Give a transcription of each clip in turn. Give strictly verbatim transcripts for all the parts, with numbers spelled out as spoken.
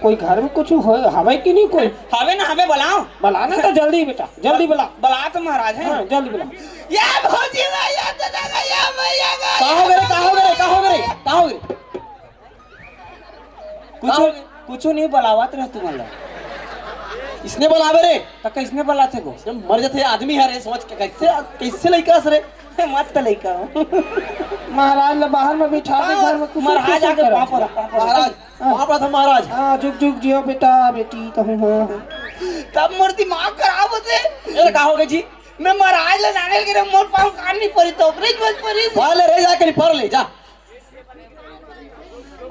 कोई घर में कुछ हो, हवे कि नहीं कोई? हवे ना, हवे, बलाओ। बला ना तो जल्दी बेटा, जल्दी बला। बला तो महाराज है। हाँ, जल्दी बला। या भौजी भैया, तो लगा या भैया का। का हो गे रे, का हो गे रे, का हो गे रे, का हो गे रे? कुछ, का हो गे? कुछ नहीं बलावत रहे तुमन ला। इसने बलावे रे। तो किसने बलाथे गो? इसने मर जाते आदमी है रे, समझ के कैसे, कैसे लइका हस रे? मत तो लइका हो। महाराज ला बाहर में बिठा दे, घर में कुछ महाराज कुछ आके करा। पाँव पड़ा, पाँव पड़ा। महाराज, हाँ। पाँव पड़ा था महाराज। हाँ, झुक, झुक जियो बेटा, बेटी कहूँ, हाँ। तब मोर दिमाग खराब होथे। ए, का हो गे जी? मैं महाराज ला नाने के रे, मोर पाँव कान नहीं परी तो ओकरे मत परी। पढ़ ले रे, जाके पढ़ ले, जा।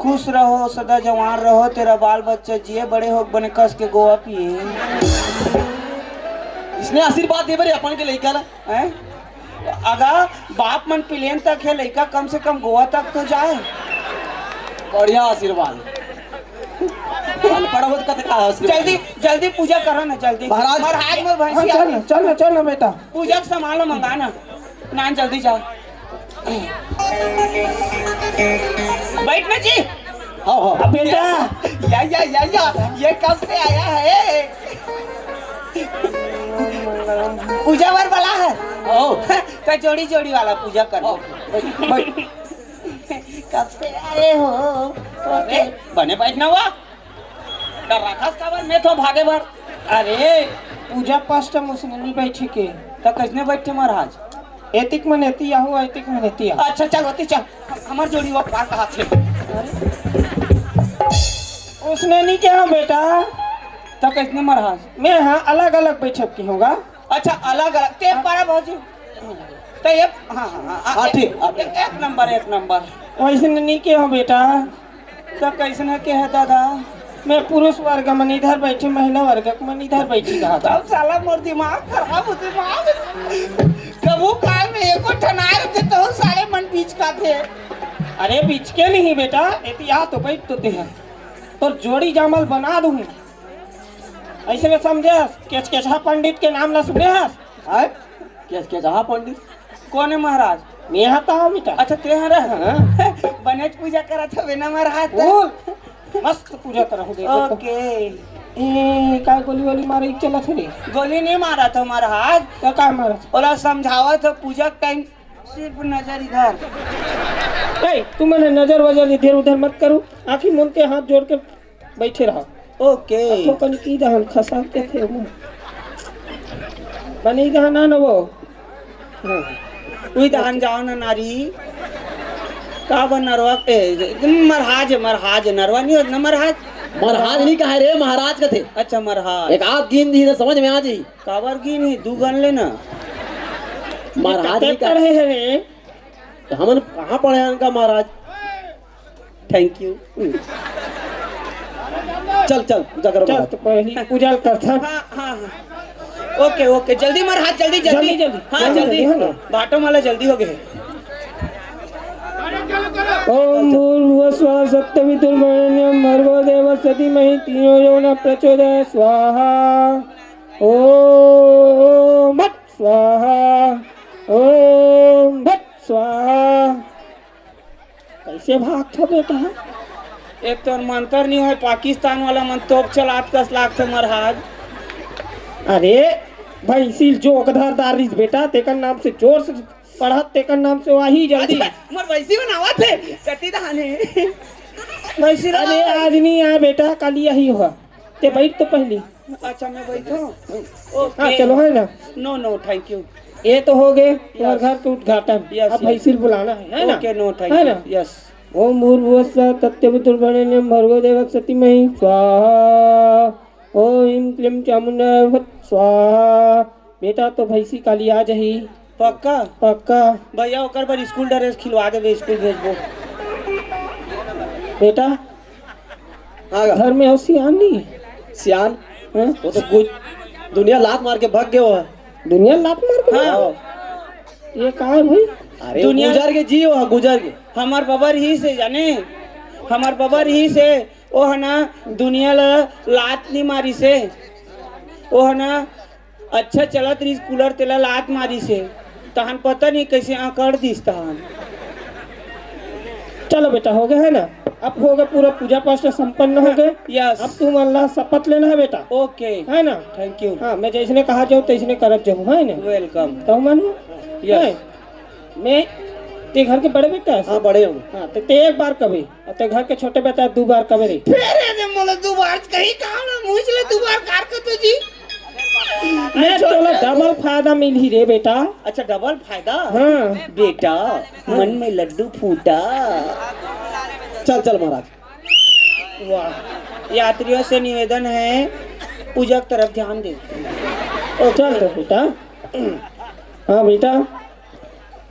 खुश रहो, सदा जवान रहो, तेरा बाल बच्चा जिए, बड़े हो बने कस के गोवा पिए। इसने आशीर्वाद दे बर अपन के लइका ला। हैं? अगर बाप मन प्लेन तक है, लइका कम से कम गोवा तक तो जाए। बढ़िया आशीर्वाद। अनपढ़ होत कत का आशीर्वाद? जल्दी, जल्दी पूजा करो ना, जल्दी। महाराज। महाराज, मोर हाँ, भैंसिया चल ना, चल ना, चल ना बेटा। पूजा के सामान ला मंगा ना। नान, जल्दी जा। बैठ ना जी। हाँ, हाँ। अब बेटा। या, या, या, या, ये कब से आया है? पूजा बर बला है। ओ। तो जोड़ी जोड़ी वाला पूजा कर लो। हाँ, बैठ, बैठ। कब से आए हो? अरे, बने बैठ ना हुआ। डर्राथस काबर? मैं तो भागे बर। अरे, पूजा पाठ म उसने नहीं बैठे के। त किसने बैठे महाराज? एतिक मन एती आहू, एतिक मन एती आहू। अच्छा, चल, ओती चल। हमर जोड़ी वो पार कहा थे। उसने नहीं कहा बेटा। त किसने महाराज? मैं हाँ, अलग-अलग बैठब की होगा। अच्छा, अलग-अलग। ते हाँ। पारा भौजी। त ये, हाँ, हाँ, हाँ, हाँ, एक, ठीक, आप एक, एक नंबर, एक नंबर। वैसे नहीं कहा बेटा। त कैसन के है दादा? मैं पुरुष वर्ग मन इधर बैठे, महिला वर्ग मन इधर बैठी रहा था। तब साला मोर दिमाग खराब होथे, दिमाग। कभू काल में एको ठन आए होथे, तो साले मन बीच का थे। अरे बीच के नहीं बेटा, एती आ तो बैठ तो ते हैं। तोर जोड़ी जामल बना दूँ। ऐसे में समझे हस? केचकेचहा पंडित के नाम ला सुने हस? आय? केचकेचहा पंडित? कोन हे महाराज? मैं हा तो हूँ बेटा। अच्छा, ते हरे? हाँ। बनेच पूजा करत हवे ना महाराज। फुल मस्त पूजा करत हूँ, देखो तो। ओके। ए, का गोली वोली मारे चलत हे रे? गोली नहीं मारत हूँ महाराज। तो का मारत? ओला समझावत हूँ, पूजा के टाइम सिर्फ नजर इधर। ए, तुमन नजर वजर इधर उधर मत करो, आँखी मूंद के हाथ जोड़ के बैठे रहो। ओके। अब तो कन की दहन खसा के थे वो। बनी दहन ना वो। हाँ। उई दहन जाओ ना नारी। का बन नरवा, ए, महाराज, महाराज, नरवा नहीं होत ना महाराज। महाराज नहीं कहा रे, महाराज कथे। अच्छा, महाराज। एक आध गिन दी ना, समझ में आ जाई। काबर गिन ही, दू गन ले ना। महाराज नहीं कहा। पढ़े है रे? तो हमन कहाँ पढ़े हैं इनका महाराज? Thank you। चल, चल, पूजा करो चल, महाराज। तो पहली पूजा करथन। हाँ, हाँ, हाँ। ओके, ओके, जल्दी महाराज, जल्दी, जल्दी। जल्दी, जल्दी। हाँ, जल्दी, जल्दी। जल्दी, है ना? बाटो माला जल्दी हो गए। ओम भूर्भुवः स्वः सत्सवितुर्वरेण्यं भर्गो देवस्य धीमहि धियो यो नः प्रचोदयात्। स्वाहा। ओम भट् स्वाहा। ओम भट् स्वाहा। कैसे भागथो बेटा? एक तो मंत्र नहीं होय, पाकिस्तान वाला मन तोप चलात कस लागथे महाराज। अरे भैंसी जोक धर दारिस बेटा, तेकर नाम से जोर से पढ़त, तेकर नाम से वही जल्दी। अच्छा, मोर भैंसी बनावत हे, कति दान हे। भैंसी ला अरे आज नहीं आए बेटा, कल यही हुआ। ते बैठ तो पहली। अच्छा, मैं बैठूं? हाँ, ओके। चलो, है ना? No, no, thank you। ये तो हो गए, तुम्हारे यस। घर के उद्घाटन। यस, अब यस। भैंसी बुलाना है, है ना? ओके, no, thank है you। ना? यस। ओम भूर्भुवः स्वः तत्सवितुर्वरेण्यं भर्गो देवस्य धीमहि स्वाहा। ओम ह्रीं क्लीं चामुंडाय फट् स्वाहा। बेटा तो भैंसी काली आ जाही। पक्का? पक्का। भैया, ओकर बर स्कूल ड्रेस खिलवा देबे, स्कूल भेजबो। बेटा, हाँ गा। घर में हो सियान नहीं है? सियान? हाँ? वो तो कुछ दुनिया लात मार के भाग गया है। दुनिया लात मार के हाँ। भाग? ये कहाँ है भाई? अरे, दुनिया गुजर के जी, वो गुजर के। हमार बबर ही से जाने, हमार बबर ही से, ओ है ना, दुनिया ला लात नहीं मारी से, ओ है ना, अच्छा चलत रहिस कूलर, तेला लात मारिस हे, तहन पता नहीं कैसे अकड़ दिस तहन। चलो बेटा, हो गया है ना? अब हो गया, पूरा पूजा पाठ संपन्न हो गए। Yes. अब तुमन ला शपथ लेना है बेटा। Okay. है ना? Thank you. हाँ, मैं जैसने कहा जाऊँ, तैसने करत जाऊँ, है ना? Welcome. तो मन Yes. है? मैं ते घर के बड़े बेटा है। हाँ, बड़े हूँ। हाँ, तो ते एक बार कभी, और ते घर के छोटे बेटा दो बार कभी नहीं। फेर ए दे मोला दो बार कही काम ना, मुझ ले दो बार कार कर तो जी। मैं मैं छोटे तोला डबल फायदा मिलही रे बेटा। अच्छा, डबल फायदा? हाँ। बेटा, मन में लड्डू फूटा। चल, चल महाराज। वाह, यात्रियों से निवेदन है, पूजा की तरफ ध्यान दे। ओ, चल तो बेटा। हाँ बेटा,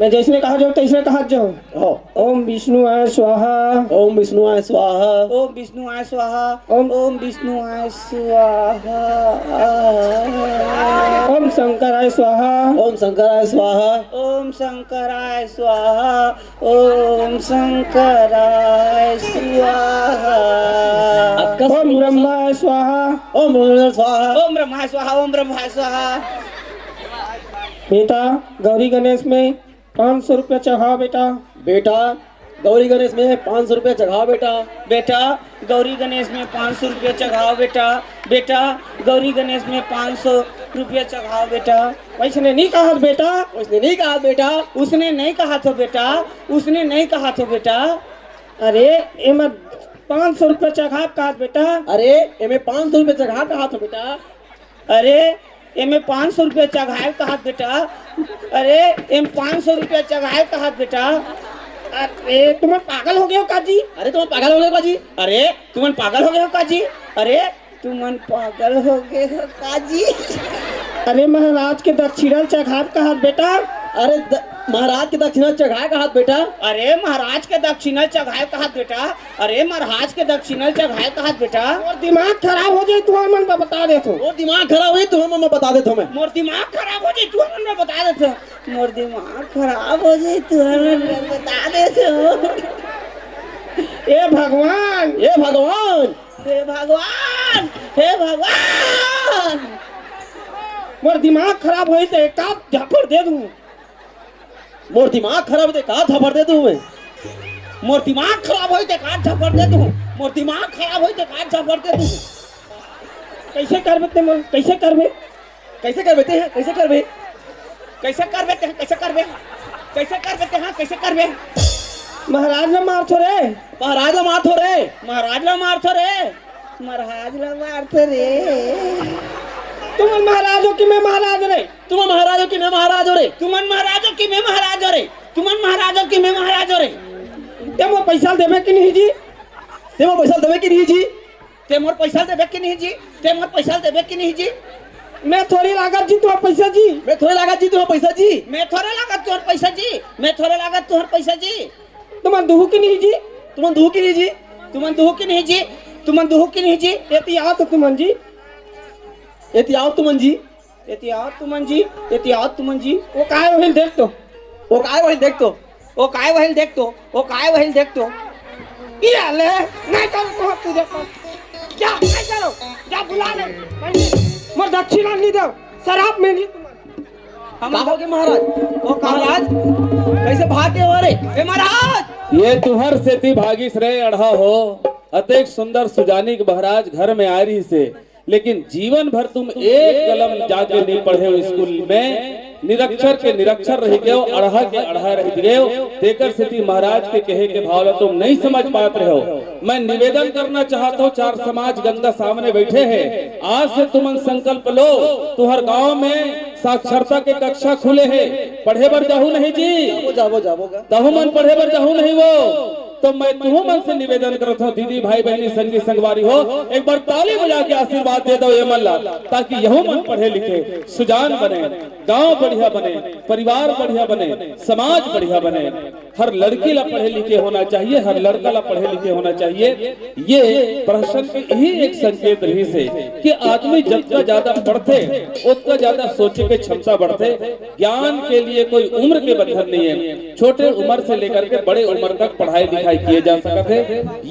मैं जैसने कहा जाऊँ, तैसने कहा जाऊँ। हो। ओम विष्णु आय स्वाहा। ओम विष्णु आय स्वाहा। ओम विष्णु आय स्वाहा। ओम ओम विष्णु आय स्वाहा। ओम शंकर आय स्वाहा। ओम शंकर आय स्वाहा। ओम शंकर आय स्वाहा। ओम शंकर आय स्वाहा। अक्का ओम ब्रह्मा आय स्वाहा। ओम ब्रह्मा स्वाहा। ओम ब्रह्मा स्वाहा। ओम ब्रह्मा स्वाहा। बेटा, गौरी गणेश में पाँच सौ रुपया चढ़ाओ बेटा। बेटा, गौरी गणेश में पाँच सौ रुपया चढ़ाओ बेटा। बेटा, गौरी गणेश में पाँच सौ रुपया चढ़ाओ बेटा। बेटा, गौरी गणेश में पाँच सौ रुपया चढ़ाओ बेटा। वैसने नहीं कहा बेटा। वैसने नहीं कहा बेटा। उसने नहीं कहा था बेटा। उसने नहीं कहा था बेटा। अरे, एमा पाँच सौ रुपया चढ़ाओ कहा बेटा। अरे, एमे पाँच सौ रुपया चढ़ाओ कहा था बेटा। अरे, एमे पाँच सौ रुपया चघाए कहत बेटा। अरे, एम पाँच सौ रुपया चघाए कहत बेटा। अरे, तुमन पागल हो गए हो का जी? अरे, तुमन पागल हो गए हो का जी? अरे, तुमन पागल हो गए हो का जी? अरे, तुमन पागल हो गए हो का जी? अरे, महाराज के दक्षिणा चघाए कहत बेटा। अरे, द-, महाराज के दक्षिणा चघाए कहत बेटा। अरे, महाराज के दक्षिणा चघाए कहत बेटा। अरे महाराज के दक्षिणा चघाए कहत बेटा। मोर दिमाग खराब हो जाई, तुहर मन ला बता देथों। मोर दिमाग खराब हो जाई, तुहर मन ला बता देथों मैं। मोर दिमाग खराब हो जाई, तुहर मन ला बता देथों। मोर दिमाग खराब हो जाई, तुहर मन ला बता देथों। ए भगवान, ए भगवान, हे भगवान, हे भगवान। मोर दिमाग खराब होई त एकाध झापड़ दे दूं। मोर दिमाग खराब होई त एकाध झापड़ दे दूं मैं। मोर दिमाग खराब होई त एकाध झापड़ दे दूं। मोर दिमाग खराब होई त एकाध झापड़ दे दूं। कैसे करबे ते मन, कैसे करबे? कैसे करबे ते हैं? कैसे करबे? कैसे करबे ते हैं? कैसे करबे? कैसे करबे ते हैं? कैसे करबे? महाराज ला मारथों रे। महाराज ला मारथों रे। महाराज ला मारथों रे। महाराज ला मारथों रे। तुमन महाराज हो कि मैं महाराज रे? तुमन महाराज हो कि मैं महाराज हो रे? तुमन महाराज हो कि मैं महाराज हो रे? तुमन महाराज हो कि मैं महाराज हो रे? ते मोर पैसा देबे कि नहीं जी? ते मोर पैसा देबे कि नहीं जी? ते मोर पैसा देबे कि नहीं जी? ते मोर पैसा देबे कि नहीं जी? मैं थोड़ी लागत जी तुहर पैसा जी। मैं थोड़ी लागत जी तुहर पैसा जी। मैं थोड़े लागत तुहर पैसा जी। मैं थोड़े लागत तुहर पैसा जी। तुमन दुहू कि नहीं जी? तुमन दुहू कि नहीं जी? तुमन दुहू कि नहीं जी? तुमन दुहू कि नहीं जी? एती आओ तो तुमन जी। एती आओ तुमन जी। एती आओ तुमन जी। एती आओ तुमन जी। ओ काय होइल देख तो। ओ काय होइल देख तो। ओ काय होइल देख तो। ओ काय होइल देख तो। ई आले, नहीं करो तो पूजा पाठ। जा, नहीं करो। जा बुला ले। पंडित, मोर दक्षिणा नहीं दो। शराब में नहीं तुमन। हम का हो गे महाराज? ओ का महाराज, कैसे भाग के हो रे? ए महाराज! ये तुहर सेती भागिस रे अड़हा हो। अतेक सुंदर सुजानी के महाराज घर में आए रहिसे, लेकिन जीवन भर तुम एक कलम जाके नहीं पढ़े हो स्कूल में। निरक्षर के निरक्षर रहि गयो, अड़हा के अड़हा रहि गयो। तेकर सेती महाराज के कहे के भाव ला तुम नहीं समझ पात रहे हो। मैं निवेदन करना चाहत हूँ, चार समाज गंगा सामने बैठे हैं, आज से तुमन संकल्प लो, तुहर गांव में साक्षरता के कक्षा खुले हे, पढ़े बर जाहू नहीं जी? जाबो, जाबो, जाबो गा। तहू मन पढ़े बर जाहू नहीं वो? तो मैं तुहू मन से निवेदन करत हूँ, दीदी, भाई, बहनी, संगी, संगवारी हो, एक बार ताली बजा के आशीर्वाद दे दो ये मन ला, ताकि यहू मन पढ़े लिखे, सुजान बने, गांव बढ़िया बने, परिवार बढ़िया बने, समाज बढ़िया बने। हर लड़की ला पढ़े लिखे होना चाहिए, हर लड़का ला पढ़े लिखे होना चाहिए। ये प्रहसन के ही एक संकेत रहिसे कि आदमी जतका ज्यादा पढ़थे, ओतका ज्यादा सोचे के क्षमता बढ़थे, ज्ञान के लिए कोई उम्र के बंधन नहीं है। छोटे उम्र से लेकर के बड़े उम्र तक पढ़ाई लिखाई किए जा सकत हे।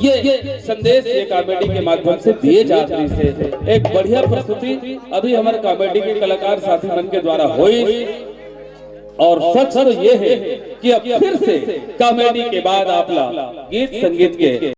ये संदेश ये कॉमेडी के माध्यम से दिए जात रहिसे। एक बढ़िया प्रस्तुति अभी हमर कॉमेडी के कलाकार साथी मन के द्वारा होई। और सच तो ये है कि अब फिर से कॉमेडी के बाद आप ला गीत संगीत के